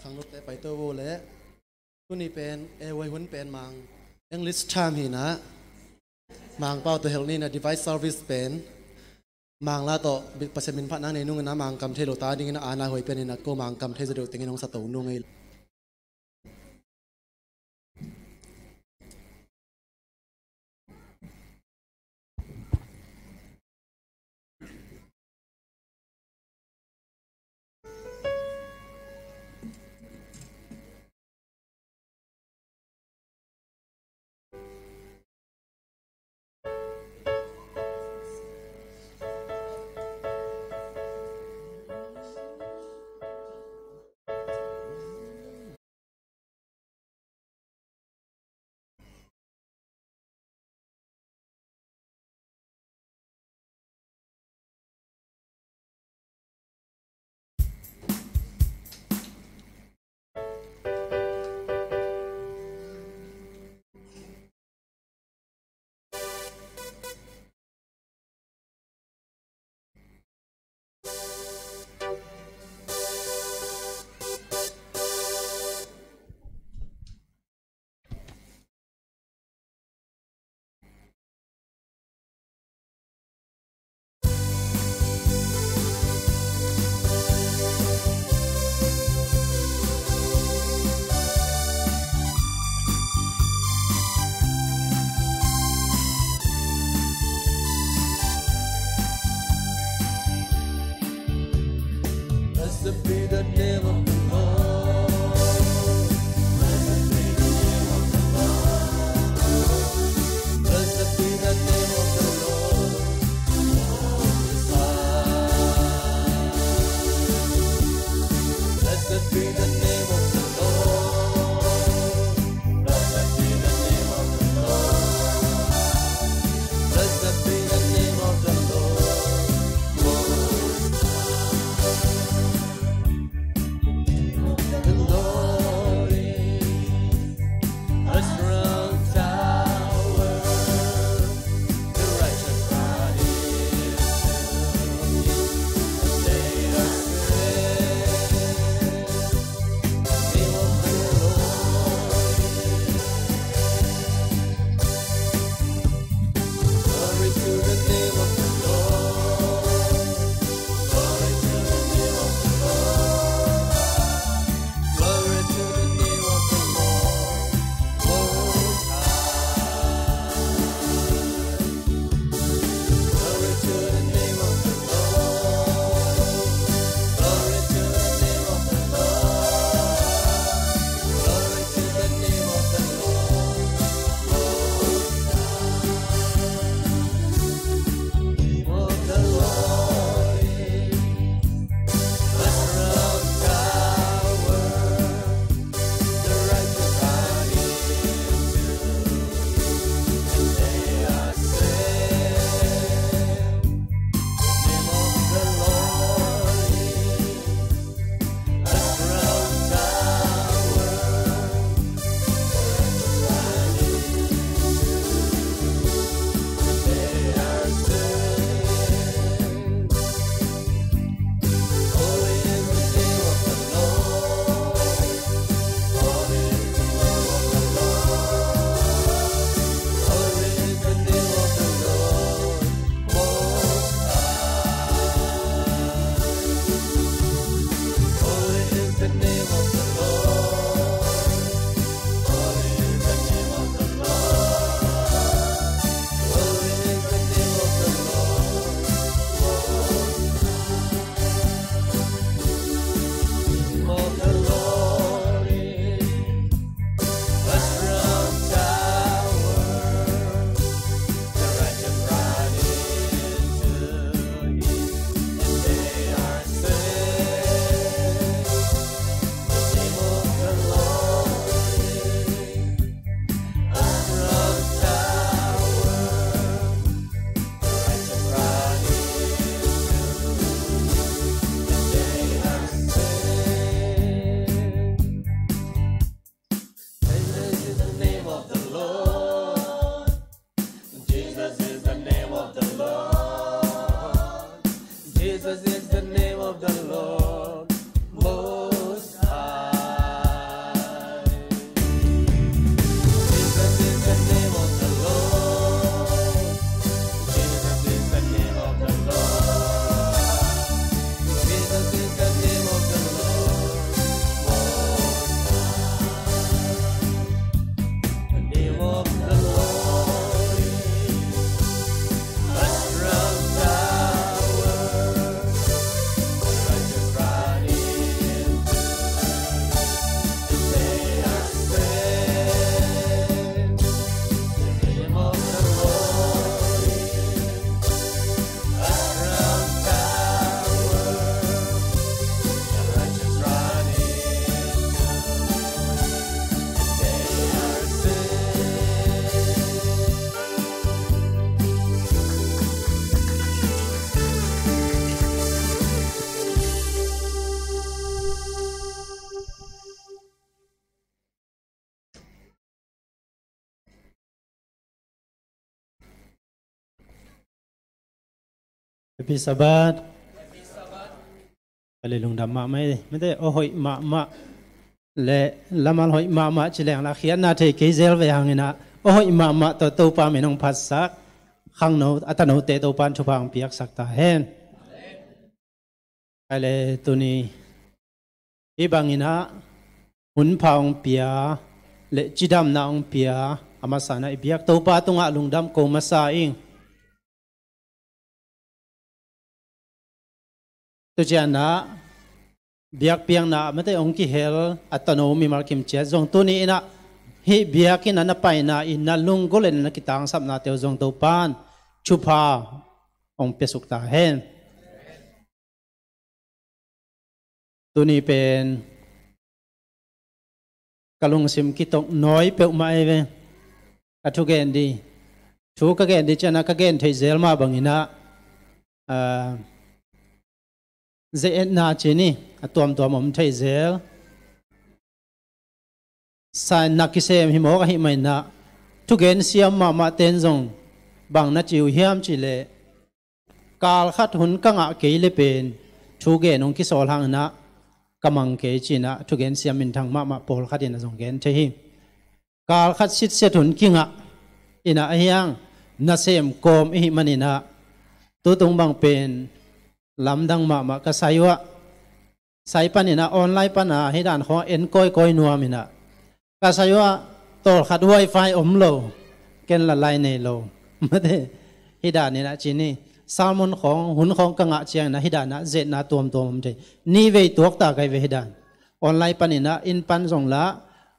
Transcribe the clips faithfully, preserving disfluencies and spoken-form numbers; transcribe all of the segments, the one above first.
Khangnote paito vo le. Tuni pen, eh, huai hun pen Mang English term hi na. Mang pau to help ni na device service pen. Mang la to, Pasian min phat nang nei nung na Mang kam thei lo ta ding na ana huai pen na ko Mang kam thei za deuh tengin hong sa to nung ei. Blessed be the name of the Lord. Blessed be the name of the Lord. Blessed be the name of the Lord Most High. Blessed be the name of the Lord. Blessed be the name of the Lord. Blessed be the name of the Lord Most High. The Lord is a strong tower. The righteous run into him and they are safe. Happy Sabbath. Ka le lungdam mahmah ei, mete aw hoih mahmah le lamal hoih mahmah ci leng la khiatna thei kei zel ve hang inah aw hoih mahmah tawh Topa min hong phatsak khangno a tanote Topa in thupha hong piaksak ta hen. Ai le tuni hih bang inah hun pha hong pia le cidamna hong pia a masa inah i biak Topa tungah lungdam ko masa ing. Tu cianah biakpiakna mete hong kihel a tano mimal kim ciat zong tuni inah hih biakinn a na paina in na lunggulh in na kitangsapnate uh zong Topa in thupha hong piasuk ta hen. Tuni pen ka lungsim kitok nawi peuhmah ei ve. Ka thugen di thu ka gen di cianah ka gen theih zel mah bang inah ah, ze-etna ci ni a tuamtuam om thei zel. Sainna kisem hi mawk ahih mah inah thugen siam mahmah ten zong bang na ci uh hiam cih leh kal khat hun ka ngah kei le pen thugen hong kisawl hang inah ka mang kei ci inah thugen siam minthang mahmah pawlkhat inah zong gen thei hi. Kal khat sitsiat hun kingah inah ahi hang nasem kawm ihih man inah tutung bang pen lamdang mahmah ka sai uh ah sai pan inah online pan a hih dan khawng en kawikawi nuam inah ka sai uh ah tawlkhat wifi om lo, ken la lai nei lo. Mate hih dan inah ci ni sermon khawng hun khawng ka ngah ciang inah hih dan ah ze-etna tuamtuam om thei. Ni vei tuak ta kai ve hih dan online pan inah inn pan zong la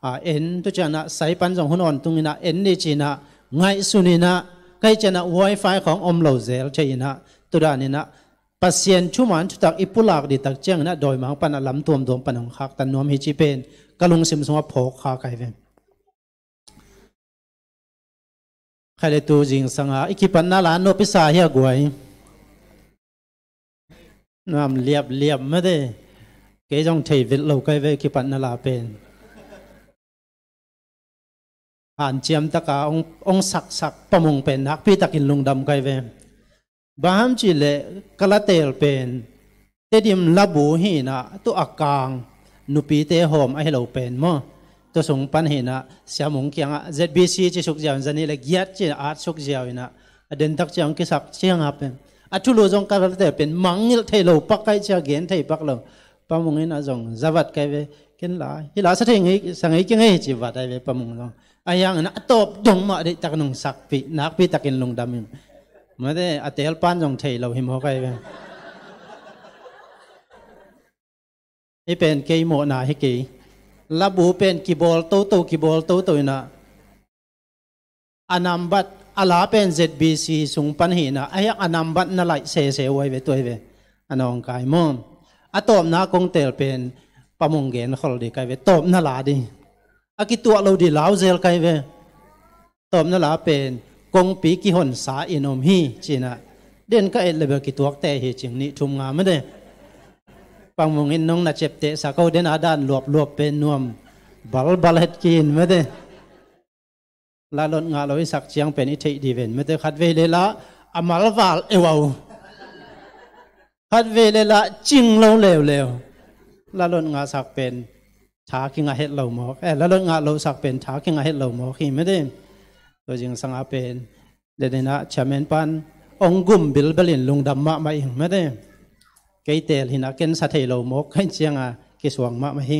ah en tu cianah sai pan zong hun awn tung inah en ni ci inah ngaihsun inah kai cianah wifi khawng om lo zel thei inah tu dan inah Pasian thuman thutak i pulak dih tak ciang inah dawimang pan a lam tuamtuam pan hong khaktan nuam hi ci pen ka lungsim sungah phawk kha kai ve. Khai le tu zingsang a i kipatna la nop i sa hi a guai. Nuam liapliap mate kei zong thei vilh lo kai ve kipatna la pen. Hanciam taka hong, hong saksak pamung pen nakpi takin lungdam kai ve. Bang ham cih leh ka la teel pen Tedim labu hi inah tu a kang nupite hawm ahi lo pen maw? Tu sung pan hi inah siamung kiangah Z B C ci suk ziau in zanih le giat ci at suk ziau inah a dentak ciang kisak ciang a pen a thulu zong ka la teel pen mangngilh thei lo pak kai cia gen thei pak lo. Pamung inah zong zavat kai ve. Ken la hi la sa thei ngei sa ngei ki ngei ci vat ai ve pamung zong. A hiang inah a tawp dong mah deihtak nung sakpih nakpi takin lungdam in. Mate a teelpan zong thei lo hi mawk ai ve. Hi pen kei mawhna hi kei. Labu pen kibawl toto kibawl toto inah a nambat a la pen Z B C sung pan hi inah a hiang a nambat na laih sese uai ve tuai ve. A nawngkai maw? A tawpna kong teel pen pamung gen khol dih kai ve tawpna la dih. A kituah lo dih lau zel kai ve. Tawpna la pen kongpi kihonsa in om hi ci inah den ka et le bel kituakte hi cing nih thum nga mate. Pamung in nong na ceptehsa ko den a dan luapluap pen nuam balbal het ki in mate. Lalot ngah lo i sak ciang pen i theih dih ven mate khat vei le la a malval euau. Khat vei le la cing lo leuleu. Lalot ngah sak pen tha kingah het lo mawk eh lalot ngah lo sak pen tha kingah het lo mawk hi mate. Tua zingsang a pen le dena chairman pan ong gum bilbel in lungdam mahmah ing mate. Kei teel hinah ken sa thei lo mawk kain cianga kisuang mahmah hi.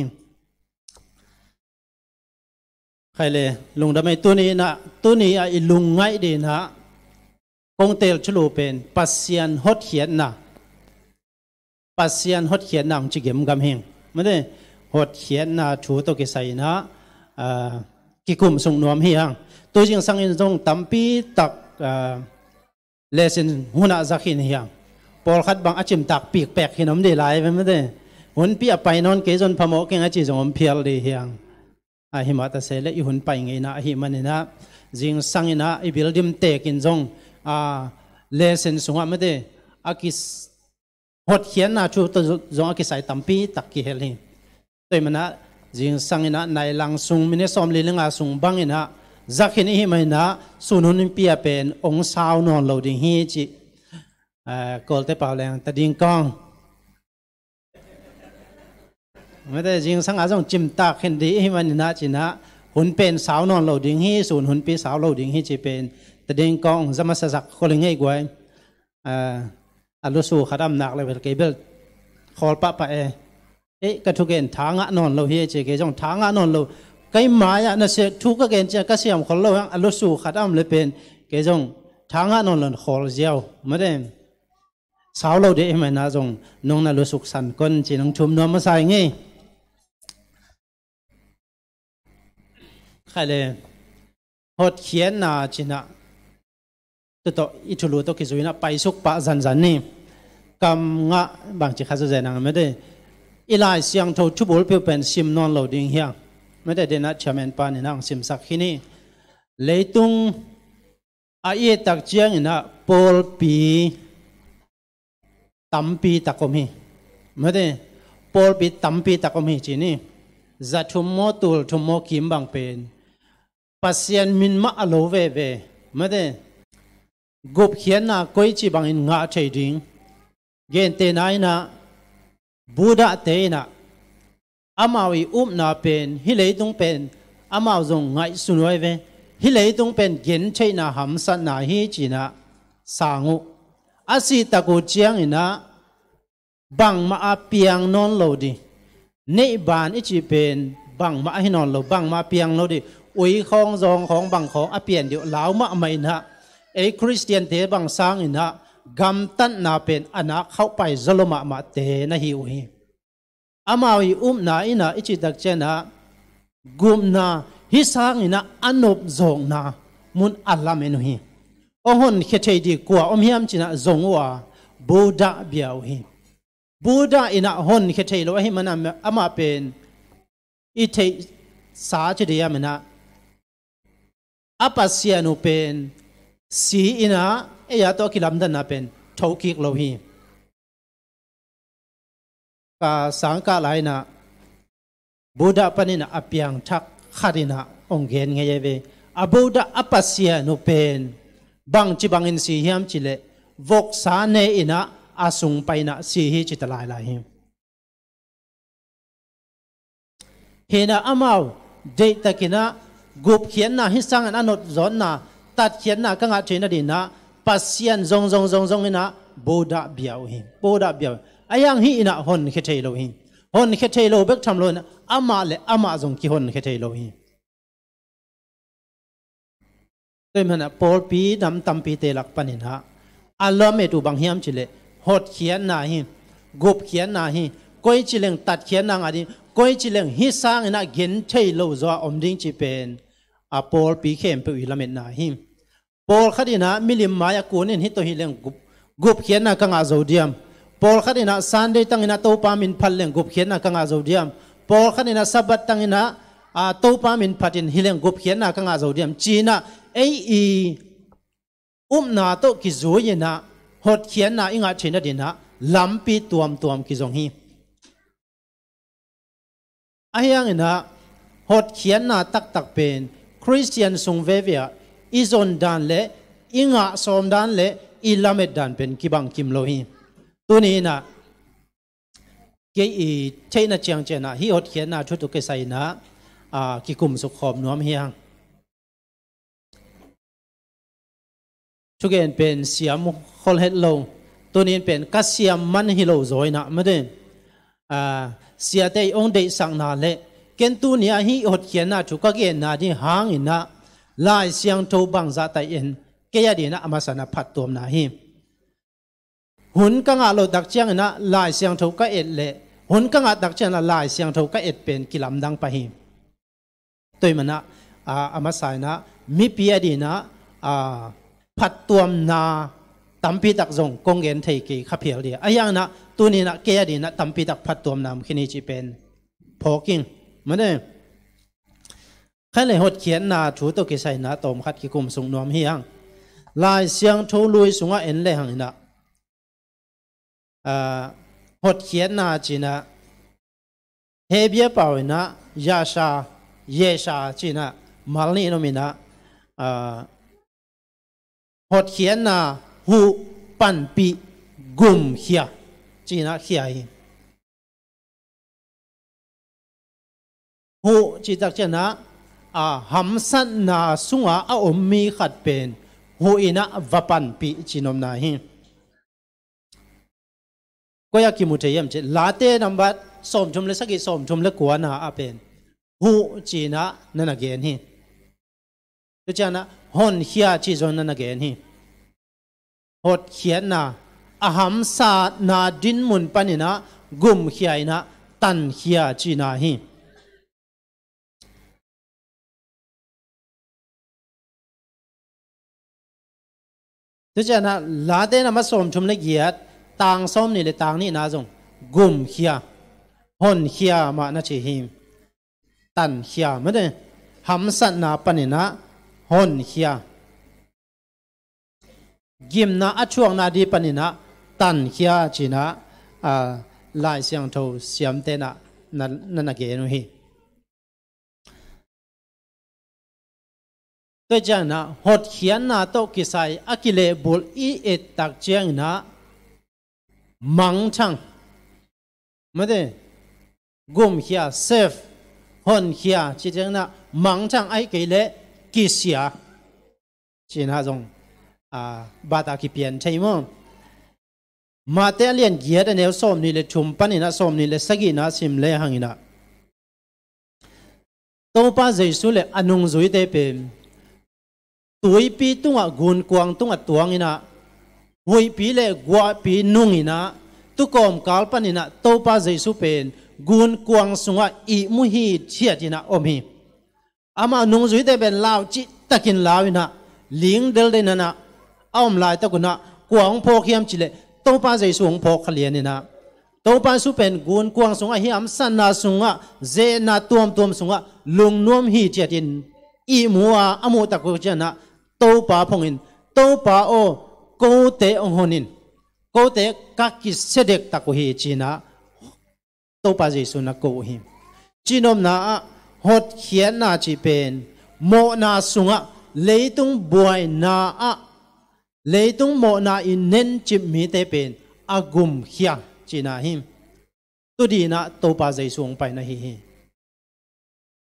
Khai le lungdam ei tuni inah tuni ah i lungngaih dinah kong teel thulu pen Pasian hotkhiatna. Pasian hotkhiatna hong ci gemgam hing mate hotkhiatna thu tawh kisai inah ah, kikum sung nuam hi hang. Tu zingsang in zong tampi tak ah, Lesson hunah zakhin hiang pawlkhat bang a cimtak pikpek hin om dih lai ve mate. Hunpi a pai nawn kei zon phamawh keng a ci zong om phial dih hiang. A himah ta se le i hun pai ngeina ahi maninah zingsang inah i bildim tekin zong a lesson sungah mate a ki hotkhiatna thu tawh zong a kisai tampi tak kihel hi. Tua hi manah zingsang inah nailang sung minute sawmli le nga sung bang inah zakhin ihi maninah sun hun in pia pen ong sau nawn lo ding hi cih Kawlte pau leng tading kong mate, zingsang a zong cimtak khin di i hi maninah cinah hun pen sau nawn lo ding hi, sun hunpi sau lo ding hi ci pen tading kong zama sasak khol i ngei guai. A lusu khat am nak le bel kei bel khawl pahpah e. Ei, ka thugen tha ngah nawn lo hi e ci, kei zong tha ngah nawn lo. Kei mai-ah na se thu ka gen ciah ka siam khol lo hang, a lusu khat am le pen kei zong tha ngah nawn lo khawl ziau mate. Sau lo dih himai na zong nong na lusuk san kon ci nong thum nuam masa i ngei. Khai le hotkhiatna cinah tutawh i thulu tawh kizuinah paisuk pah zanzan ni. Kam ngah bangci kha zazen ang mede. I Lai Siangtho thubul piu pen sim nawn lo ding hiang mede, denah chairman paninah ang simsak hi ni. Leitung a i et tak cianginah pawlpi tampi tak om hi. Mate, pawlpi tampi tak om hi ci ni. Za thum maw, tul thum maw, kim bang pen Pasian min mah a lo veve. Mate, gupkhiatna koici bangin ngah thei ding. Gentehna inah Buddha te inah amau i upna pen hih leitung pen amau zong ngaihsun uh ai ve. Hih leitung pen gentheihna hamsatna hi cinah sang uh. A sihtak uh cianginah bangmah a piang nawn lo dih. Neihban i cih pen bangmah a hi nawn lo, bangmah a piang lo dih. Ui khawng, zawng khawng, bang khawng a pian dih uh lau mahmah inah ei Khristiante bang sanginah gamtatna pen a nak khauhpai zaw lo mahmahte na hi uh hi. Amau i upna inah i cihtak cianah gupna hih sanginah a nopzawkna mun a lamen uh hi. Ong honkhia thei dih kua om hiam cinah zong uh a Buddha bia uh hi. Buddha inah honkhia thei lo ahi mana amah pen i theihsa ci dih hiam inah a Pasian uh pen si inah ei a tawh a kilamdanna pen thokik lo hi. Ka sangkah lai inah Buddha paninah a piangthak khat inah ong gen ngei e ve. A Buddha a Pasian uh pen bangci bangin si hiam cileh voksa ne inah a sung pai inah si hi cita lailai hi. Hinah amau deihtakinah gupkhiatna hih sangin a nopzawkna tatkhiatna ka ngah theihna dinah Pasian zong zong zong zong inah Buddha bia uh hi. Buddha bia uh hi. A hiang hih inah honkhia thei lo hi. Honkhia thei lo bek tham lo inah amah le amah zong kihonkhia thei lo hi. Tua hi manah pawlpi nam tampite lak paninah a lamet uh bang hiam cileh hotkhiatna hi, gupkhiatna hi. Koici leng tatkhiatna ngah ding, koici leng hih sanginah gen thei lo zaw a om ding ci pen a pawlpi khempeuh i lametna hi. Pawlkhat inah milim mai-ah kunin hih tawh hih leng gup gupkhiatna ka ngah zo diam? Pawlkhat inah Sunday tanginah Topa min phat leng gupkhiatna ka ngah zo diam? Pawlkhat inah Sabbath tanginah a, Topa min phatin hih leng gupkhiatna ka ngah zo diam? Cinah ei i upna tawh kizui inah hotkhiatna i ngah theihna dinah lampi tuamtuam kizong hi. A hianginah hotkhiatna taktak pen Khristian sung veve ah i zon dan le i ngah sawm dan le i lamet dan pen kibang kim lo hi. Tuni inah kei i theihna ciangcianah hih hotkhiatna thu tawh kisai inah a, kikumsuk khawm nuam hi hang. Thugen pen siam khol het lo. Tunin pen ka siam man hi lo zaw inah mate. A, siate i ong deihsakna le ken tuni ah hih hotkhiatna thu ka genna ding hanginah Lai Siangtho bangzah tai en kei a dinah a masana phattuamna hi. Hun ka ngah loh tak cianginah Lai Siangtho ka et le hun ka ngah tak cianginah Lai Siangtho ka et pen kilamdang pah hi. Tua hi manah a, a masa inah mipi a dinah a, phattuamna tampi tak zong kong gen thei kei kha phial dia. A hianginah tuninah kei a dinah tampi tak phattuamna om khin hi cih pen phawk ing. Mane. Khaile hotkhiatna thu tawh kisai inah tawmkhat kikum sung nuam hi hang. Lai Siangtho lui sungah en le hanginah a, hotkhiatna cinah Hebia pau inah yasha, yesha cinah mal nih in om inah a, hotkhiatna huh panpih gumkhia, cinah khia hi. Huh cih tak cianah, a, hamsatna sungah a om mi khat pen huh inah va panpih cinopna hi. Koi-ah kimu thei hiam cih leh, Late nambat sawmthum le sagih, sawmthum le kuana ah pen huh cinah na na gen hi. Tua cianah honkhia cih zong na na gen hi. Hotkhiatna, a hamsatna dinmun paninah gumkhia inah tankhia cihna hi. Tua cianah Late nambat sawmthum le giat, tang sawmnih le tang nihna zong gumkhia, honkhia mah na ci hi. Tankhia mate, hamsatna paninah honkhia. Gimna a thuakna ding paninah tankhia cinah, a, Lai Siangtho siamte nah na, na, na gen uh hi. Tua cianah hotkhiatna tawh kisai a kilehbulh i et tak cianginah mangthang, mate, gumkhia, save, honkhia cih cianginah mangthang ahih kei leh kisia cinah zong, a, bat a kipian thei maw? Mate a lian giat a neu sawmnih le thum paninah sawmnih le sagihna sim le hanginah Topa Jesu le a nungzuite pen tuipi tungah, gunkuang tungah tuanginah huihpi le guahpi nunginah, tukawmkal paninah Topa Jesu pen gunkuang sungah ihmu hithiatinah om hi. Amah nungzuite pen lau cihtakin lau inah, ling deldeninah a om laitak unah kua hong phawk hiam cih leh Topa Jesu hong phawk kha lianinah, Topa Jesu pen gunkuang sungah, hih hamsatna sungah, ze-etna tuamtuam sungah lungnuam hithiatin ihmu a, a muh tak uh cianah Topa phongin, Topa aw, kote hong hon in, kote ka kisia dektak uh hi cinah Topa Jesu na ko uh hi. Cinopna ah hotkhiatna cih pen mawhna sungah, leitung buaina ah leitung mawhna i nencip mite pen a gumkhia cihna hi. Tudinah Topa Jesu hong paina hi hi.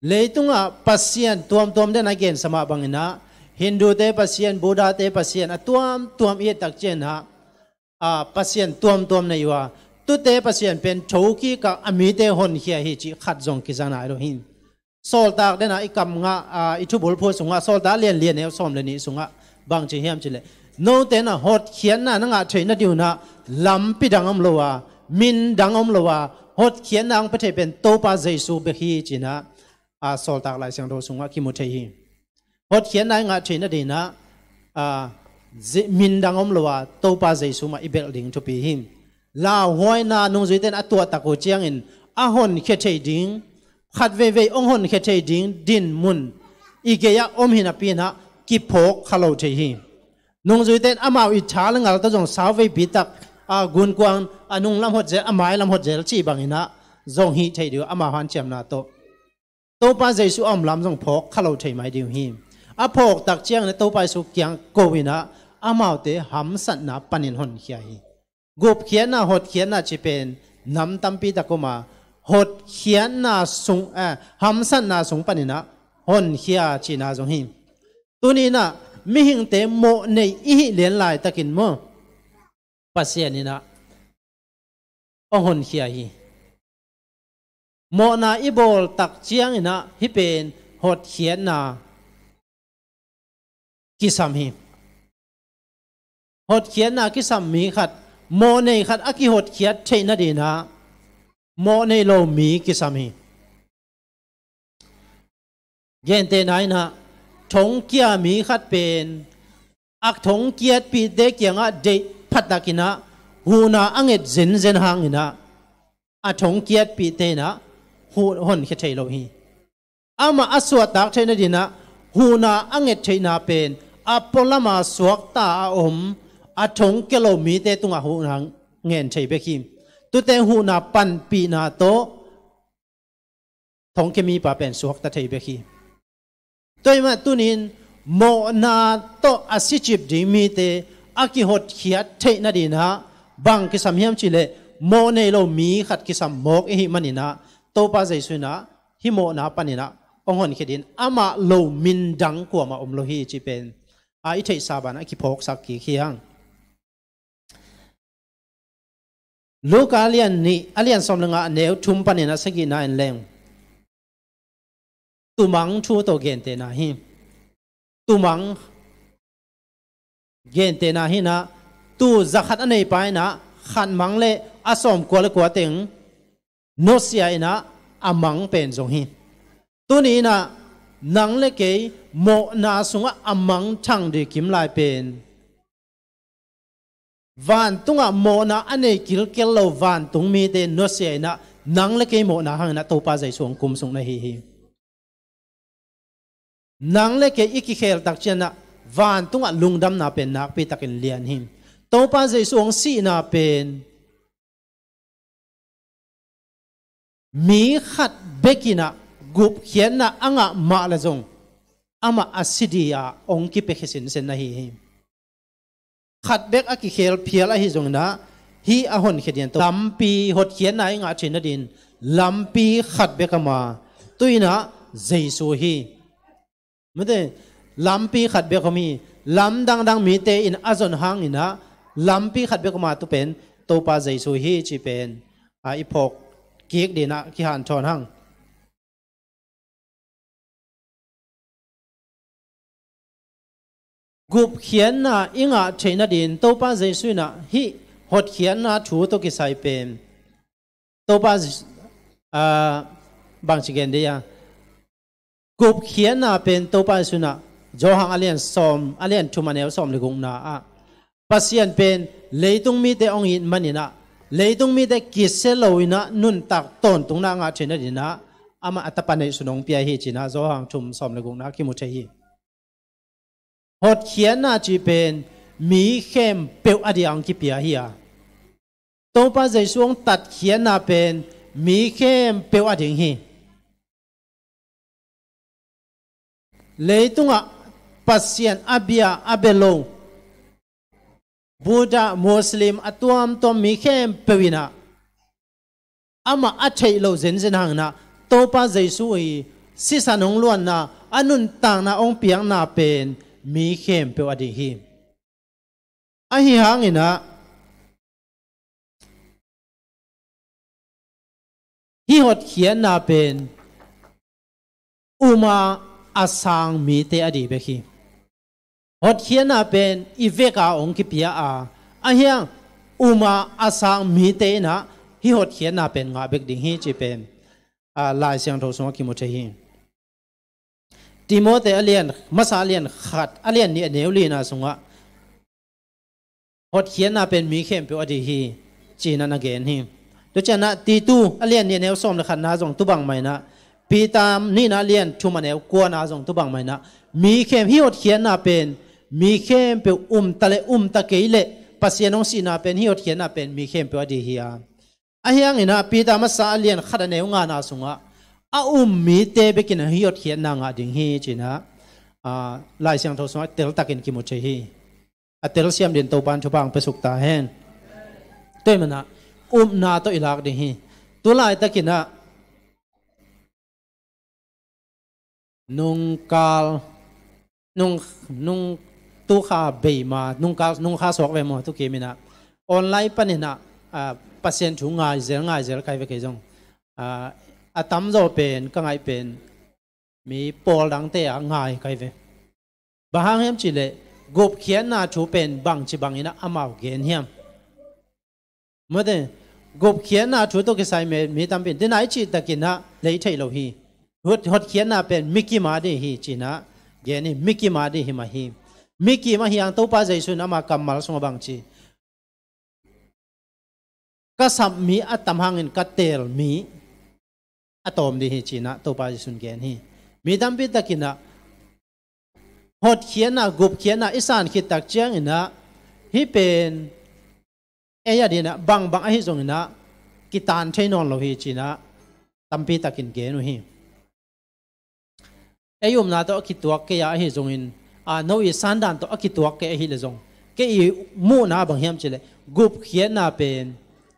Leitungah pasian tuamtuam den a gensa mah banginah Hindute pasian, Buddhate pasian, a tuamtuam i et tak cianah, a, pasian tuamtuam nei uh a, tute pasian pen thokikah a mite honkhia hi cih khat zong kiza nai lo hi. Sawltak denah i kam ngah, a, i thubulphu sungah, Sawltak lianlian neu sawm le nih sungah bang ci hiam cih leh, note nah hotkhiatna na ngah theih nadingunah lampi dang om lo a, min dang om lo a, hotkhiatna hong pia thei pen Topa Jesu bek hi cinah, a, Sawltak Lai Siangtho sungah kimu thei hi. Hotkhiatna i ngah theih nadinah, a, ze-, min dang om lo a, Topa Jesu mah i belh ding thupi hi. Lauhuaina nungzuite in a tuahtak uh ciangin a honkhia thei ding, khat veivei hong honkhia thei ding dinmun i gei-ah om hi napi inah kiphawk kha lo thei hi. Nungzuite in amau i tha le ngal tawh zong sauveipi tak, a, gunkuang a nunglam hot zel, a mailam hot zel cih banginah zong hih theih ding uh, amau hanciamna tawh. Topa Jesu a om lam zong phawk kha lo thei mai ding uh hi. A phawktak ciangin Topa Jesu kiang ko inah amaute hamsatna panin honkhia hi. Gupkhiatna, hotkhiatna cih pen nam tampi tak om a, hotkhiatna sung, eh, hamsatna sung paninah honkhia cihna zong hi. Tuninah mihingte mawhnei i hih lian laitakin maw, Pasian inah hong honkhia hi. Mawhna i bawltak cianginah hih pen hotkhiatna kisam hi. Hotkhiatna kisam mi khat, mawhnei khat a kihotkhiat theih nadinah mawhnei lo mi kisam hi. Gentehna inah thongkia mi khat pen a thongkiatpihte kiangah deih phattakinah huhna a nget zenzen hanginah a thongkiatpihte inah huh honkhia thei lo hi. Amah a suahtak theih nadinah huhna a nget theihna pen a pualama suakta a om a thongkia lo mite tungah huhna ngen thei bek hi. Tute huhna panpihna tawh thongkia mipa pen suakta thei bek hi. Tua ahih mah tunin mawhna tawh a sicip ding mite a kihotkhiat theih nadinah Bang kisam hiam cih leh mawh nei lo mi khat kisam mawk i hih manin ah, Topa Jesu in ah hih mawhna panin ah hong honkhia dingin amah lo min dang kuamah om lo hi cih pen a i theihsa banah kiphawksak kik hi hang. Luka a lian nih, a lian sawm le nga, a neu thum panin a sagihna en leng, tumang thu tawh gentehna hi. Tumang gentehna hi in ah, tuu za khat a neipa in ah khat mang le a sawmkua le kua teng nusia in ah a mang pen zong hi. Tuni in ah nang le kei mawhna sungah a mangthang ding kim lai pen vantungah mawhna a nei kilkel lo vantung mite nusia in ah nang le kei mawhna hangin ah Topa Jesu hong kumsuk na hi hi. Nang le kei i kikhel tak ciangin ah vantungah lungdamna pen nakpi takin lian hi. Topa Jesu hong sihna pen mi khat bek in ah gupkhiatna a ngah mah le zong amah a si ding a hong kipiakhia sinsen na hi hi. Khat bek a kikhel phial ahi zongin ah hih a honkhia dingin lampi, hotkhiatna i ngah theih nadingin lampi khat bek a om a, tu in ah Jesu hi. Mate, lampi khat bek om hi. Lam dangdang mite in a zon hangin ah lampi khat bek om a, tu pen Topa Jesu hi cih pen a i phawk kik dingin ah kihanthawn hang. Gupkhiatna i ngah theih nadingin Topa Jesu in ah hih hotkhiatna thu tawh kisai pen Topa Jesu, aa, bangci gen dih a, gupkhiatna pen Topa Jesu in ah Johan a lian sawm, a lian thum, a neu sawm le gukna ah Pasian pen leitung mite hong it manin ah leitung mite kisia lo in ah nuntak tawntungna a ngah theih nadingin ah amah a tapa neihsun hong pia hi cih in ah Johan thum sawm le gukna ah kimu thei hi. Hotkhiatna cih pen mi khempeuh a ding a hong kipia hi a, Topa Jesu hong tatkhiatna pen mi khempeuh a ding hi. Leitungah Pasian a bia a bia lo, Buddha, Muslim, a tuamtuam mi khempeuh in ah amah a theih loh zenzen hangin ah Topa Jesu i sisan hong luanna, a nuntakna hong piakna pen mi khempeuh a ding hi. Ahi hangin ah hih hotkhiatna pen um a a sang mite a ding bek hi. Hotkhiatna pen i vek a hong kipia a, ahi hang um a a sang mite in ah hih hotkhiatna pen ngah bek ding hi cih pen, aa, Lai Siangtho sungah kimu thei hi. Timote a lian masa, a lian khat, a lian nih, a neu lina sungah hotkhiatna pen mi khempeuh a ding hi ci-in ah na gen hi. Tua ciangin ah Titu a lian nih, a neu sawm le khatna zong tu bang mah in ah, Peter nihna a lian thum, a neu kuana zong tu bang mah in ah mi khem, hih hotkhiatna pen mi khempeuh, um ta le um ta kei leh Pasian hong sihna pen hih hotkhiatna pen mi khempeuh a ding hi a, ahi hangin ah Peter masa a lian khat, a neu ngana sungah a um mite bek in ah hih hotkhiatna ngah ding hi ci-in ah, aa, Lai Siangtho sungah teltakin kimu thei hi. A telsiam dingin Topa'n thupha hong pia suk ta hen. Tua ahih manin ah upna tawh i lak ding hi. Tu laitakin ah nungkal, nung, nung, tu kha bei ma, nungkal, nung kha suak ve maw, tu kim in ah online panin ah, ah, Pasian thu ngai zel, ngai zel ka hi ve kei zong. Ah, a tamzaw pen ka ngaih pen mi pawl dangte a ngai ka hi ve. Bang hang hiam cih leh gupkhiatna thu pen bangci bangin ah amau gen hiam? Mate, gupkhiatna thu tawh kisai mi, mi tampi in, tua nai cihtakin ah lei thei lo hi. Hot, hotkhiatna pen mikim a ding hi ci-in ah gen hi, mikim a ding hi mah hi. Mikim ahi hang Topa Jesu in ama kammal sungah bangci, ka sap mi a tam hangin ka teel mi a tawm ding hi ci-in ah Topa Jesu in gen hi. Mi tampi takin ah hotkhiatna, gupkhiatna i san khit tak ciangin ah hih pen ei a dingin ah bangbang ahi zongin ah kitan thei nawn lo hi ci-in ah tampi takin gen uh hi. Ei upna tawh a kituak kei a ahi zongin, a, no i sandan tawh a kituak kei ahi leh zong, kei i muhna bang hiam cih leh gupkhiatna pen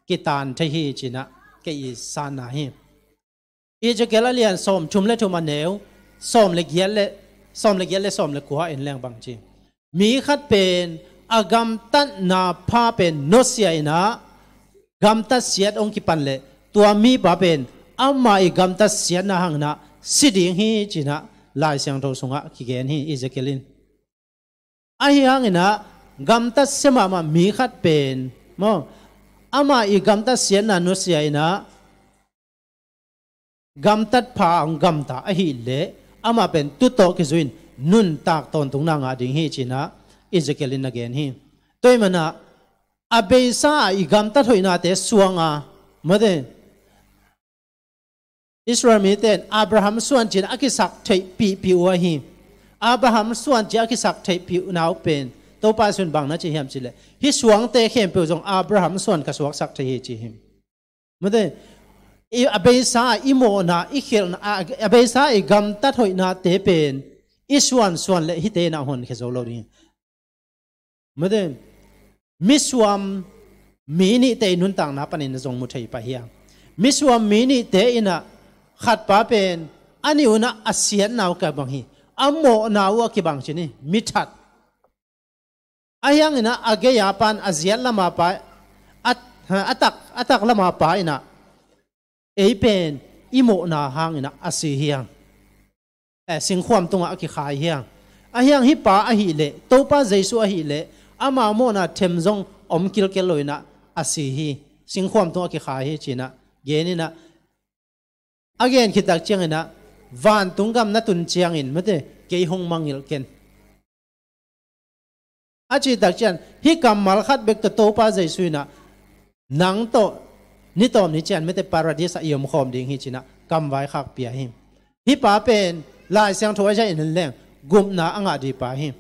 kitan thei hi ci-in ah kei i sanna hi. Ezekiel a lian sawmthum le thum a neu sawm le giat le, sawm le giat le sawm le kua en leng bang ci. Mi khat pen a gamtatna pha pen nusia in ah gamtat siat hong kipan leh tua mipa pen ama i gamtat siatna hangin ah si ding hi ci-in ah Lai Siangtho sungah kigen hi Ezekiel in. Ahi hangin ah gamtat sia mahmah mi khat pen maw, ama i gamtat siatna nusia in ah gamtat pha hong gamta ahih leh amah pen tu tawh kizui-in nuntak tawntungna ngah ding hi ci-in ah Ezekiel in na gen hi. Tua ahih manin ah a beisa a i gamtat hoihnate suang a, mate, Israel mite in Abraham suan ci-in a kisak theihpihpih uh ahi. Abraham suan ci-in a kisak theihpihna uh pen Topa Jesu in bang na ci hiam cih leh hih suangte khempeuh zong Abraham suan ka suaksak thei hi ci hi. Mate, i, a beisa i mawhna, i khelhna, a, a beisa i gamtat hoihnate pen i suansuan leh hihte in ah honkhia zo lo ding. Mate, misuam mi nihte i nuntakna panin zong mu thei pah hi a. Misuam mi nihte in ah khatpa pen a nih un ah a siatna uh kibang hi. A mawhna uh a kibang ci ni, mi that. Ahi hangin ah a gei-a pa in a ziat lam a pa, a, a tak, a tak lam a pa in ah ei pen i mawhna hangin ah a si hi hang. Eh, singkhuam tungah a kikhai hi hang. Ahi hang hih pa ahih leh, Topa Jesu ahih leh, ama mawhna them zong om kilkel lo-in ah a si hi. Singkhuam tungah a kikhai hi ci-in ah gen in ah, a gen khit tak ciangin ah vantung gam na tun ciangin, mate, kei hong mangngilh ken. A cih tak ciang hih kammal khat bek tawh Topa Jesu in ah nang tawh ni tawm ni ciang, mate, Paradis ah i omkhawm ding hi ci-in ah kamvaikhak pia hi. Hih pa pen Lai Siangtho a zia in en leng gupna a ngah ding pa hi.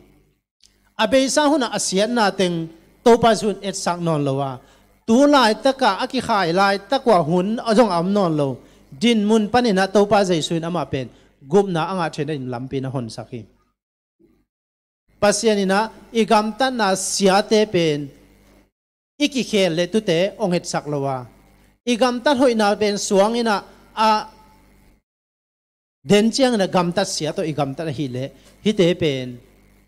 A beisa hun ah a siatna teng Topa Jesu in etsak nawn lo a, tu laitak ah a kikhai laitak uh ah hun a zong a om nawn lo dinmun panin ah Topa Jesu in amah pen gupna a ngah theihna ding lampi na honsak hi. Pasian in ah i gamtatna siate pen i kikhel leh tute hong etsak lo a, i gamtat hoihna pen suang in ah a den ciangin ah gamtat sia tawh i gamtat ahih leh hihte pen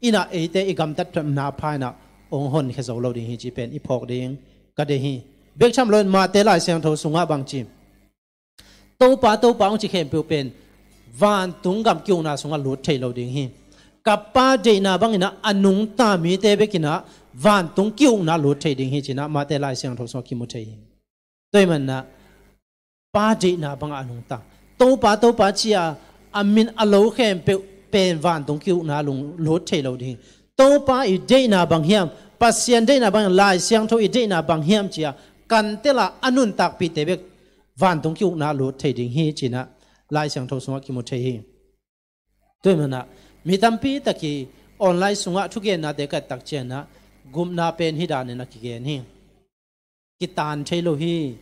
in ah eite i gamtatna pha in ah hong honkhia zo lo ding hi cih pen i phawk ding ka deih hi. Bek tham lo-in Mate Lai Siangtho sungah bang ci, Topa, Topa hong ci khempeuh pen vantung gam ki-ukna sungah lut thei lo ding hi. Ka Pa deihna bangin ah a nungta mite bek in ah vantung ki-ukna lut thei ding hi ci-in ah Mate Lai Siangtho sungah kimu thei hi. Tua ahih manin ah Pa deihna bangah a nungta, Topa, Topa ci-a a min a lo khempeuh pen vantung ki-ukna lung lut thei lo ding hi. Topa i deihna bang hiam, Pasian deihna bang hiam, Lai Siangtho i deihna bang hiam ci-a kan tel a a nuntakpihte bek vantung ki-ukna lut thei ding hi ci-in ah Lai Siangtho sungah kimu thei hi. Tua ahih manin ah mi tampi tak in online sungah thugennate ka et tak ciangin ah gupna pen hih danin a kigen hi. Kitan thei lo hi.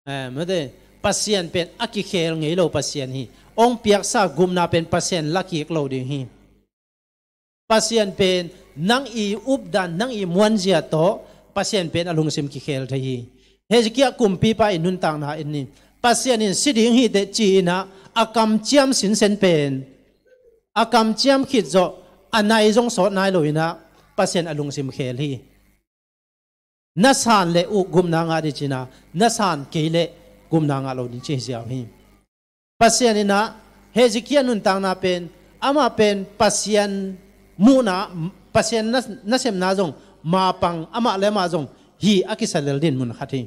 Eh, mate, Pasian pen a kikhel ngei lo Pasian hi. Hong piaksa gupna pen Pasian la kik lo ding hi. Pasian pen nang i updan, nang i muanzia tawh Pasian pen a lungsim kikhel thei hi. Hezekiah kumpipa i nuntakna en ni. Pasian in si ding hi teh ci-in ah a kamciam sinsen pen, a kamciam khit zawh a nai zong sawt nai lo-in ah Pasian a lungsim khel hi. Na san leh uh gupna ngah ding ci-in ah, na san kei leh gupna ngah lo ding ci hi ziau hi. Pasian in ah Hezekiah nuntakna pen, amah pen Pasian muhna, Pasian na, nasepna zong mapang, amah le amah zong hi a kisa lel dinmun khat hi.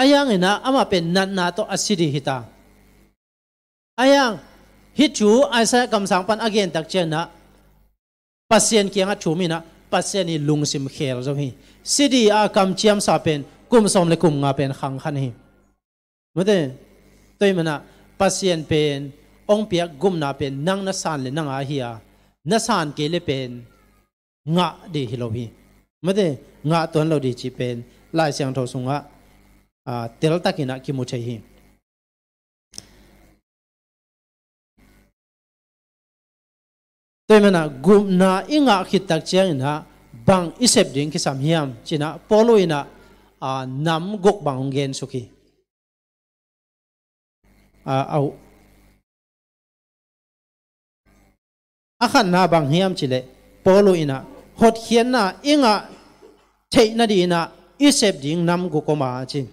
Ahi hangin ah amah pen natna tawh a si ding hi ta. Ahi hang hih thu Isaiah kamsang pan a gen tak ciangin ah Pasian kiangah thum in ah Pasian i lungsim khel zo hi. Si ding a kamciamsa pen kum sawm le kum nga pen khang khan hi. Mate, tua ahih manin ah Pasian pen hong piak gupna pen nang na san leh nang a hi a, na san kei leh pen ngah ding hi lo hi. Mate, ngah tuan lo ding cih pen Lai Siangtho sungah, ah, teltakin ah kimu thei hi. Tua hi manah gupna i ngah khit tak cianginah bang i sep ding kisam hiam cinah Paul inah, a, nam guk bang hong gensuk hi. A, au. A khatna bang hiam cileh Paul inah hotkhiatna i ngah theihna dinah i sep ding nam guk om a ci.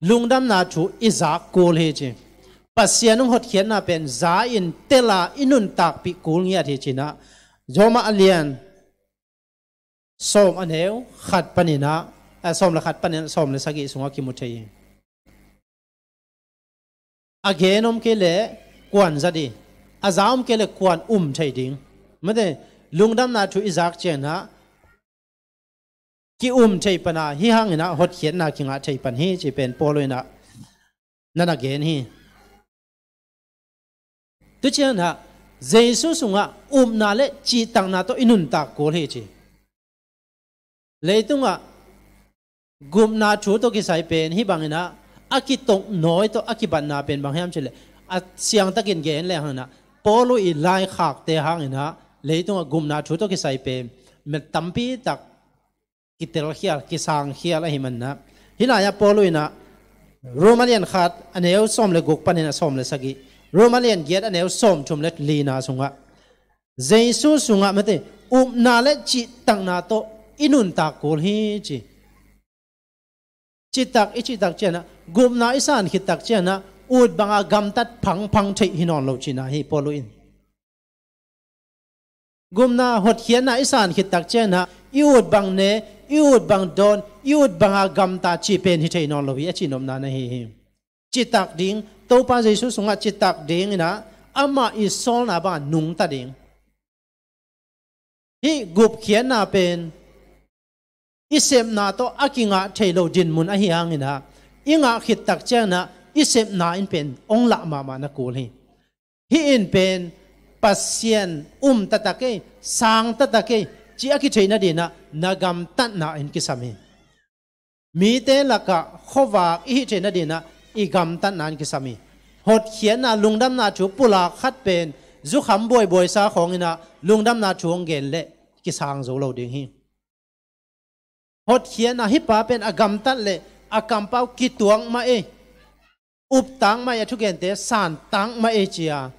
Lungdamna thu i zak kul hi ci. Pasian hong hotkhiatna pen za in tela i nuntakpih kul ngiat hi cinah Roma a lian sawm a neu khat paninah, a, sawm le khat paninah sawm le sagih sungah kimu thei hi. A gen om kei leh kuan za ding, a za om kei leh kuan um thei ding. Mate, lungdamna thu i zak cianginah ki-um thei pana hi hanginah hotkhiatna kingah thei pan hi ci pen Paul inah na na gen hi. Tu cianginah Jesu sungah upna le cihtakna tawh i nuntak kul hi ci. Leitungah gupna thu tawh kisai pen hih banginah a kitok nawi tawh a kibatna pen bang hiam cileh a siangtakin gen le hanginah Paul i laikhakte hanginah leitungah gupna thu tawh kisai pen met tampi tak kitelkhial, kisangkhial ahi manah. Hih lai-ah Paul inah Roma lian khat a neu sawm le guk paninah sawm le sagih, Roma lian giat a neu sawm thum le lina sungah Jesu sungah mate upna le cihtakna tawh i nuntak kul hi ci. Citak i cihtak cianah gupna i san khit tak cianah ut banga gamtat phangphang theih hi nawn lo cihna hi Paul in. Gupna hotkhiatna i san khit tak cianah i ut bang ne, i ut bang dawn, i ut banga gamta cih pen hi thei nawn lo hi a cihnopna na hi hi. Citak ding, Topa Jesu sungah citak dinginah amah i sawlna bangah nungta ding. Hih gupkhiatna pen i sepna tawh a kingah thei lo dinmun ahi hanginah i ngah khit tak cianginah i sepna in pen ong lah mahmah na kul hi. Hih in pen Pasian um taktak ei, sang taktak ei ci a kitheihna dinah na gamtatna in kisam hi. Mite lakah khuavak i hih theihna dinah i gamtatna in kisam hi. Hotkhiatna lungdamna thu pulak khat pen zukham buaibuaisa khawnginah lungdamna thu hong gen leh kisang zo lo ding hi. Hotkhiatna hih pa pen a gamtat leh a kampau kituak mah ei, uptak mah ei, a thugente santak mah ei cia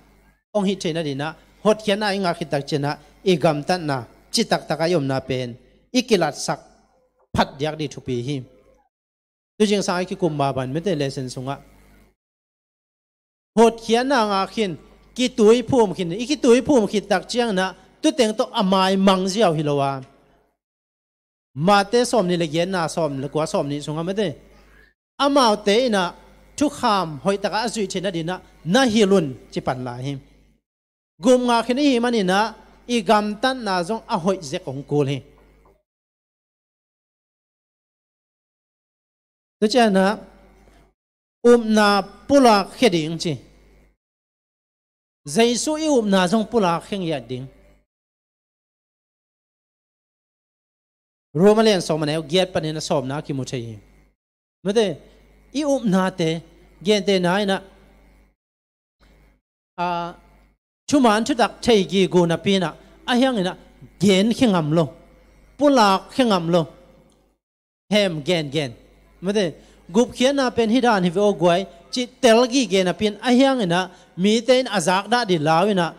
hong hih theihna dinah hotkhiatna i ngah khit tak cianah i gamtatna citaktak a i omna pen i kilatsak phat diak ding thupi hi. Tu zingsang i kikum ma ban mite lesson sungah hotkhiatna ngah khin, kituiphum khin, i kituiphum khit tak cianginah tuteng tawh a maimang ziau hi lo a. Mate sawm nih le giatna sawm le kua sawm nih sungah mate amaute inah thukham hoihtakah a zuih theihna dinah na hilh un ci pan lai hi. Gum ngah khin i hih maninah i gamtatna zong a hoih zek hong kul hi. Tu cianah upna pulak khia ding ci. Jesu i upna zong pulak khia ngiat ding. Roma lian sawm a neu giat panin a sawmna a kimu thei hi. Mate, i upnate gente na inah a, thuman thutak thei gigu napi inah a hianginah gen khia ngam lo, pulak khia ngam lo. Hem gengen mate, gupkhiatna pen hih dan hi ve aw guai cih tel gige napi in a hianginah mite in a zakdah dih lau inah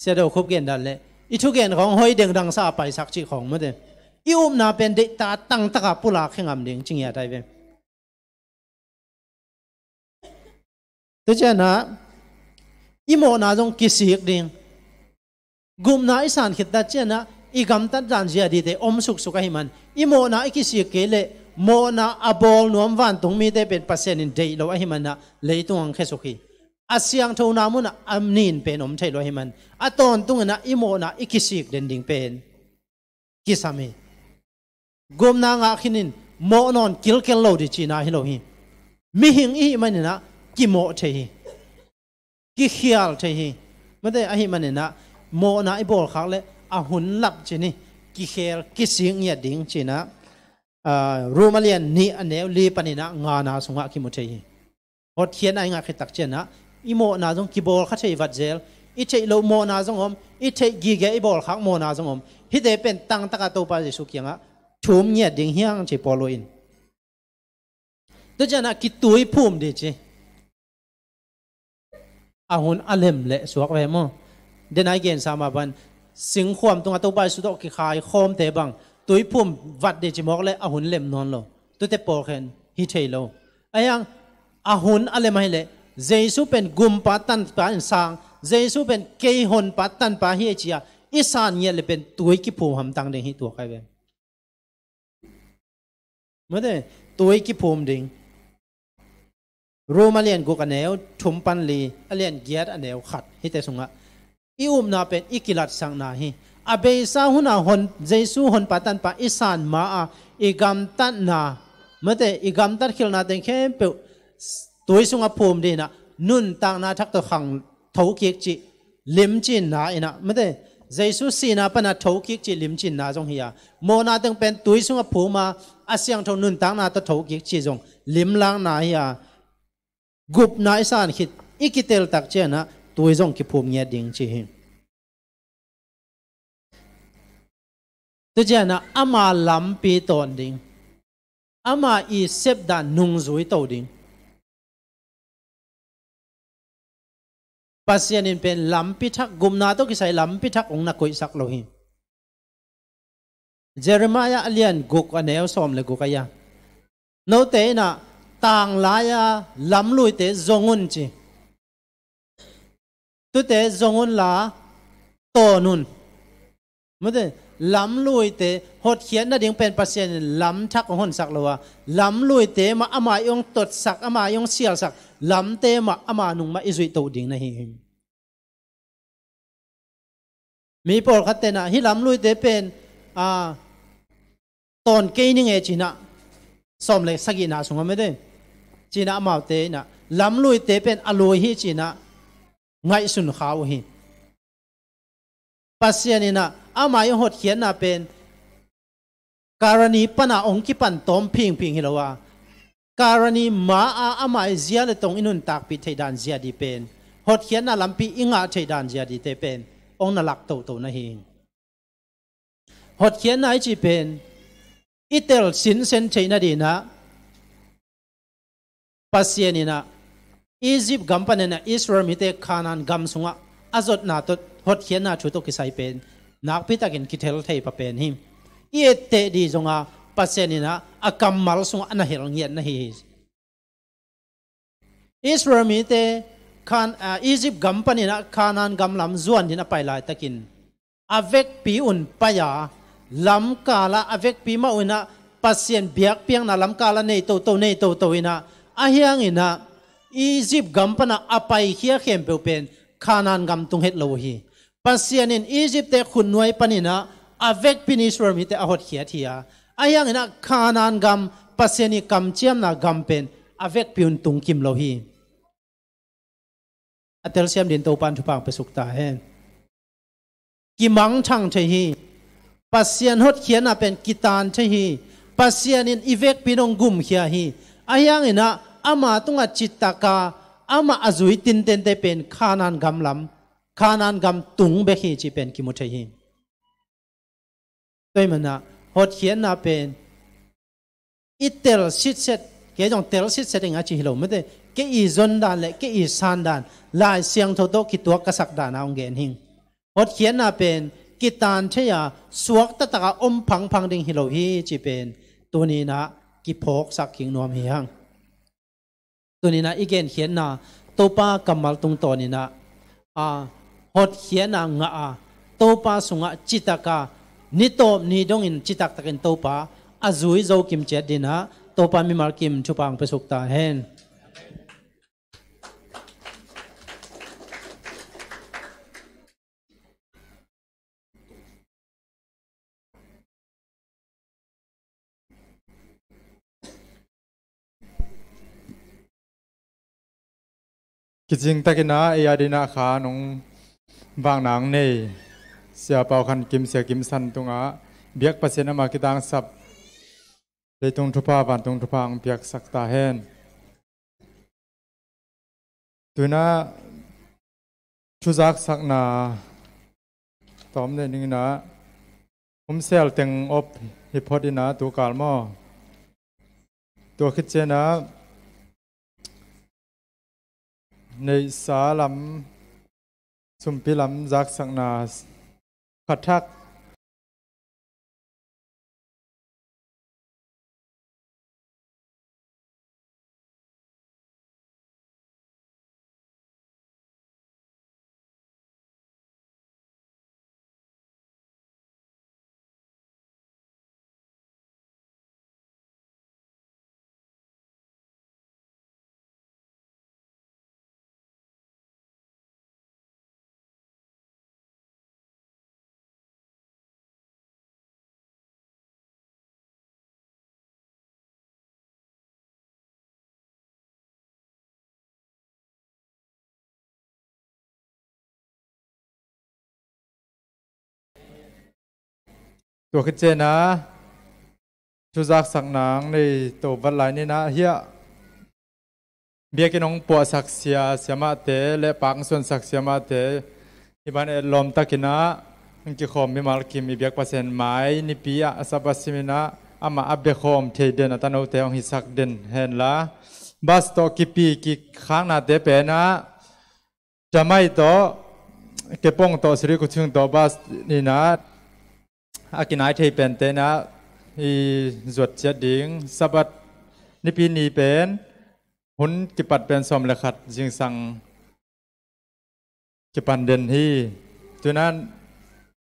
Sia Do Khup gen dan leh i thugen khawng hoi dengdang sa a paisak cih khawng mate, i upna pen deihta tangtaka pulak khia ngam ding ci ngiat ahi ve. Tu cianah i mawhna zong kisik ding. Gupna i san khit tak cianah i gamtat dan zia dite om suksuk ahi man, i mawhna i kisik kei leh mawhna a bawl nuam vantung mite pen Pasian in deih lo ahi manah leitung ang khesuk hi. A siangthona munah a nin pen om thei lo ahi man, a tawntunginah i mawhna i kisik den ding pen kisam hi. Gupna ngah khinin mawh nawn kilkel lo dih cihna hi lo hi. Mihing i hih maninah kimawh thei hi, kikhial thei hi. Mate, ahi maninah mawhna i bawlkhak leh a hun lap cin hi. Kikhel kisik ngiat ding cinah, aa, Roma lian nih a neu li paninah ngana sungah kimu thei hi. Hotkhiatna i ngah khit tak cianah i mawhna zong kibawlkha thei vatzel, I theih loh mawhna zong om, i theih gige i bawlkhak mawhna zong om. Hihte pen tangtaka Topa Jesu kiangah thum ngiat ding hi hang ci Paul in. Tua cianah kitui phum dih ci. A hun a lem leh suak ve maw? Denai gensa mah bang singkhuam tungah Topa Jesu tawh kikhai khawmte bang tui phum vat dih ci mawk leh a hun lem nawn lo. Tute pawlkhen hi thei lo. Ahi hang a hun a lem ahih leh Jesu pen gumpa tanpa in sang, Jesu pen kei honpa tanpa hi ci-a i san ngiat leh pen tui kiphum hamtang ding hi tuak ai ve. Mate, tui kiphum ding. Rom a lian guk a neu thum pan li, a lian giat a neu khat hihte sungah i upna pen i kilatsakna hi. A beisa hunah hon, Jesu honpa tanpa i san ma-a i gamtatna, mate, i gamtat khilhna teng khempeuh tui sungah phum dih inah nuntakna thak tawh khang thokik cih limcinna inah, mate, Jesu sihna pana thokik cih limcinna zong hi a, mawhna teng pen tui sungah phum a, a siangtho nuntakna tawh thokik cih zong limlakna hi a, gupna i san khit i kiteltak cianah tui zong kiphum ngiat ding ci hi. Tu cianah ama lampi tawn ding, ama i sepdan nungzui to ding. Pasian in pen lampi thak, gupna tawh kisai lampi thak hong na koihsak lo hi. Jeremiah a lian guk a neu sawm le guk a ia, note inah tanglai-a lamluite zong un ci. Tute zong unla tawn un. Mate, lamluite hotkhiat nading pen Pasian in lam thak hong honsak lo a, lamluite mah ama i hong totsak, ama i hong sialsak lamte mah ama nung mah i zuih toh ding na hi hi. Mi pawlkhat tenah hih lamluite pen a, tawn kei ning e cinah, sawm le sagihna sungah mete cinah amaute inah lamluite pen a lui hi cinah ngaihsun kha uh hi. Pasian inah ama i hotkhiatna pen Karani pana hong kipan tawm phingphing hi lo a, Karani ma-a ama i zia le tong i nuntakpih theih dan zia dih pen, hotkhiatna lampi i ngah theih dan zia dihte pen hong na lak toto na hi. Hotkhiatna i cih pen i tel sinsen theih nadinah Pasian inah Egypt gam paninah Israel mite Canaan gam sungah a zotna tawh hotkhiatna thu tawh kisai pen nakpitakin kithel thei pa pen hi. I etteh dih zonga Pasian inah a kammal sungah a na hel ngiat na hi hi. Israel mite Kan-, ah, Egypt gam paninah Canaan gam lam zuan din a pai laitakin a vekpi un pai-a, lamkalah a vekpi mah unah Pasian biakpiakna lamkalah nei toto, nei toto inah, ahi hanginah Egypt gam panah a paikhia khempeuh pen Canaan gam tung het lo uh hi. Pasian in Egypt-te khutnuai paninah a vekpi in Israel mite a hotkhiat hi a, ahi hanginah Canaan gam, Pasian i kamciamna gam pen a vekpi un tungkim lo hi. A telsiam din Topan thupha hong pia suk ta hen. Kimangthang thei hi. Pasian hotkhiatna pen kitaan thei hi. Pasian in i vekpi in hong gumkhia hi. Ahi hanginah ama tungah citaka amah a zui tintente pen Canaan gam lam, Canaan gam tung bek hi cih pen kimu thei hi. Tua ahih manah hotkhiatna pen i tel sitset, kei zong tel sitset ing a ci hi lo mete, kei i zon dan le kei i san dan, Lai Siangtho tawh kituak ka sak dan a hong gen hing. Hotkhiatna pen kitaan thei-a suak taktaka om phangphang ding hi lo hi cih pen tuni inah kiphawksak kik nuam hi hang. Tuni inah i genkhiatna Topa kammal tungtawn inah a hotkhiatna ngah a, Topa sungah citaka ni tawp ni dongin citaktakin Topa a zui zo kim ciat dinah Topa mimal kim thupha hong pia suk ta hen. Kicing takin ah ei a dinah kha nong vak nang nei Sia Pau Khan Kim, Sia Kim San tungah biak Pasian ama kitangsap leitung thupha vantung thupha ang piaksak ta hen. Tuna Thuzaksakna tawm nei ning inah, humsel teng op hi phot inah, tukal maw? Tua khit cianah neihsa lam, sumpi lam zaksakna khat thak. Tua khit cianah thuzaksakna ang nei to vat lai ni inah, hiah biakinn hong puahsak sia siamahte le paksuansak siamahte, hih ban etlawm takinah hong kikhawm mimal kim i biak Pasian mai nipi ah a Sabbath sim inah amah a biakhawm thei den a tanote hong hisak den henla, bas tawh kipi kikhaknate penah damai tawh, kepong tawh, siri kuching tawh bas inah a kinai thei pente inah i zuat ciat ding. Sabbath nipi ni pen hun kipat pen sawm le khat zingsang kipan den hi. Tuinah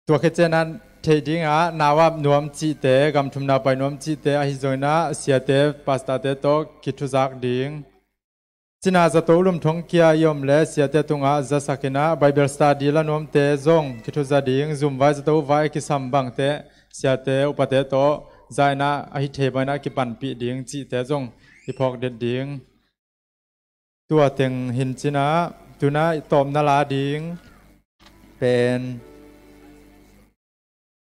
tua khit cianah theih dingah nauap nuam cihte, gamthumna pai nuam cihte ahi zonginah siate, pastorte tawh kithuzak ding. Cina zato lum thongkia i om le siate tungah zasakinah Bible study la nuamte zong kithuza ding. Zumvai zato vai a kisam bangte siate upate tawh zainah ahi thei banginah kipanpih ding cihte zong i phawk det ding. Tua teng hin cinah, tunah i tawpna la ding pen,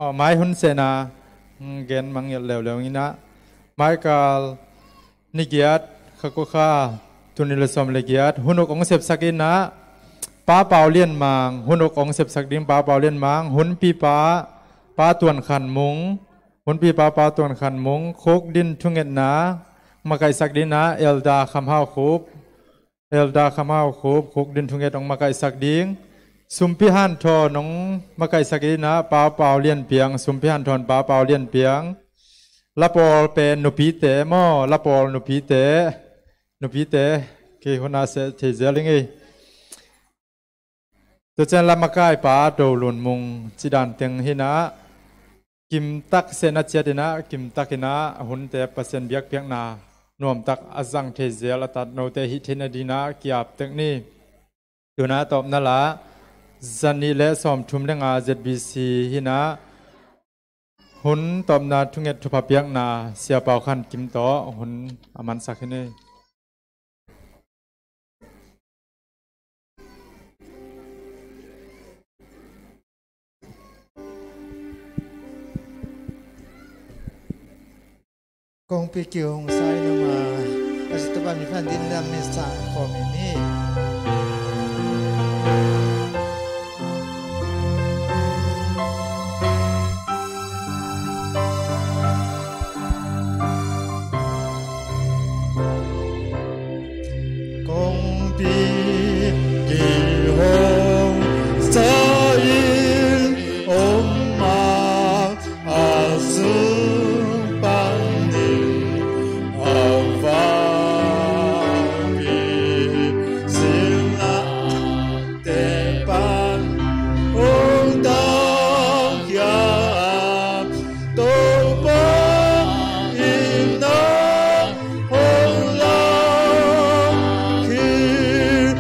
aw, mai hun sehna, mm, gen mangngilh leuleu inah, Michael ni giat, kha kua kha, tuni le sawm le giat, hun uk hong sepsak inah, Pa Pau Lian Mang, hun uk hong sepsak ding Pa Pau Lian Mang, hunpipa Pa Tuan Khan Mung, hunpipa Pa Tuan Khan Mung, khukdin thungetna makaihsak dinah Elder Kham Hau Khup, Elder Kham Hau Khup, khukdin thunget hong makaihsak ding. Sumpi hanthawn hong makaihsak dinah Pa Pau Lian Piang, sumpi hanthawn Pa Pau Lian Piang. Lapawl pen nupite maw, lapawl nupite, nupite kei hunah seh thei zel ing ei. Tua ciang la makaipa Do Lun Mung, cidan teng hinah kimtak sehna ciat inah, kimtak inah hunte Pasian biakpiakna nuamtak a zang thei zel a tatnote hih theihna dinah ki-ap tek ni. Tunah tawpna la, zanih le sawmthum le nga Z B C hinah hun tawpna thunget thupha piakna Sia Pau Khan Kim tawh hun a mansak hi ni. Kongpi kiung sai nama a si tupa mi phan din lam mi sa khawm in hi. Kongpi kihong sa in om ma a sung pan ding a vang pi sin la te pan ong tang khia Topa in na hong lau khin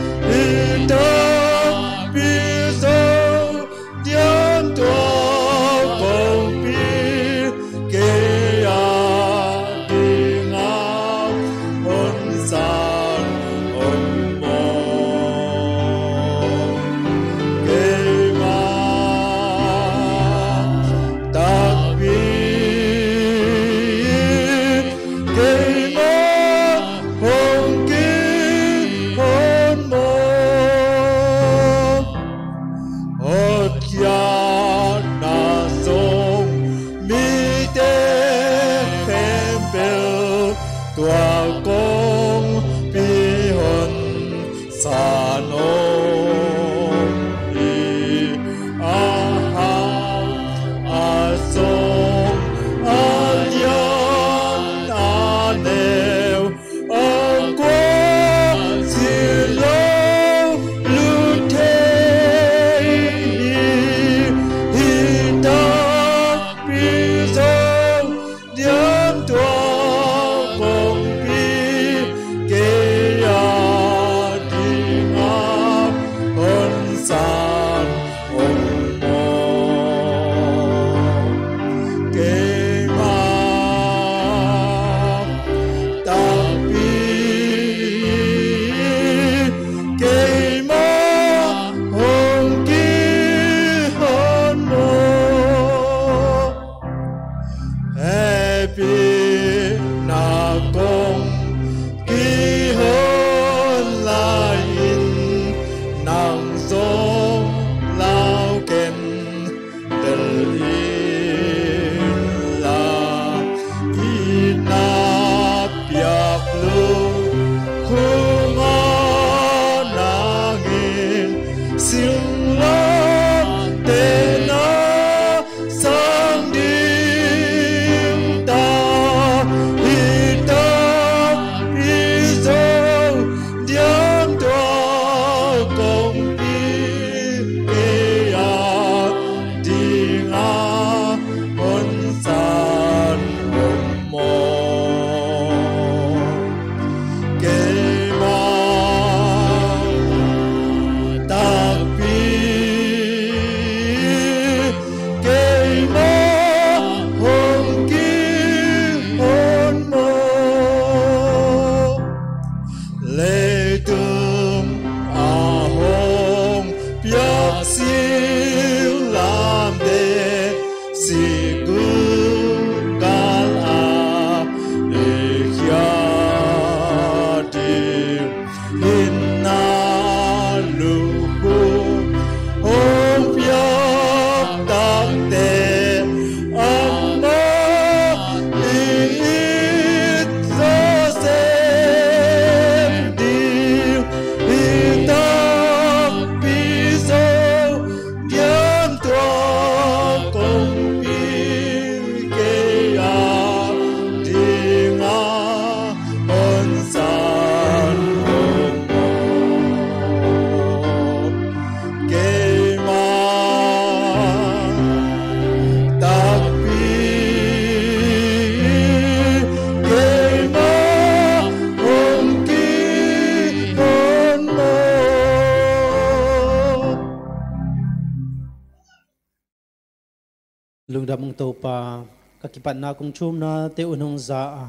Lungdam ung Topa, ka kipatna kong thumnate un hong za a,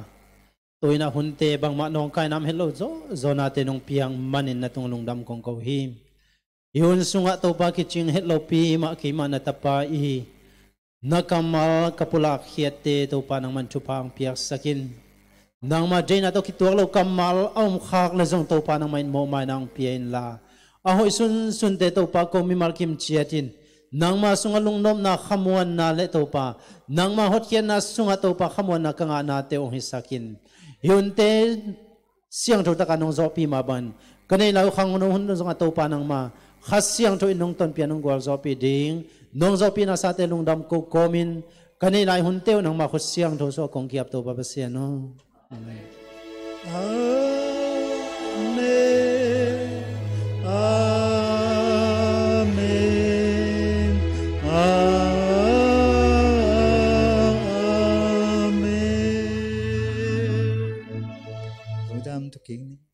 tu-in ah hunte bangmah nawngkaina om het lo zawzawna te nong piak manin na tung lungdam kong ko hi. Hih hun sungah Topa kicing het lopi mah keimah na tapa i na kammal ka pulak khiatte Topa nangman thupha hong piaksak in. Nangma deihna tawh kituak lo kammal a om khak le zong Topa nangmah in mawhmaina hong pia inla, a hoih sunsunte Topa ko mimal kim ciatin nangma sungah lungnopna khamuanna le Topa nangma hotkhiatna sungah Topa khamuanna ka ngahnate hong hisak in. Hih hunte siangtho taka nong zawhpih mah bangin ka neih lai uh khang hun zongah Topa nangma Kha Siangtho in nong tonpih a nong gualzawhpih ding nong zawhpih nasate lungdam ko kawmin ka neih lai hunte uh nangma khut siangtho sungah kong ki-ap Topa Pasian aw. Amen. Amen. Amen. Lungdam tu king ni.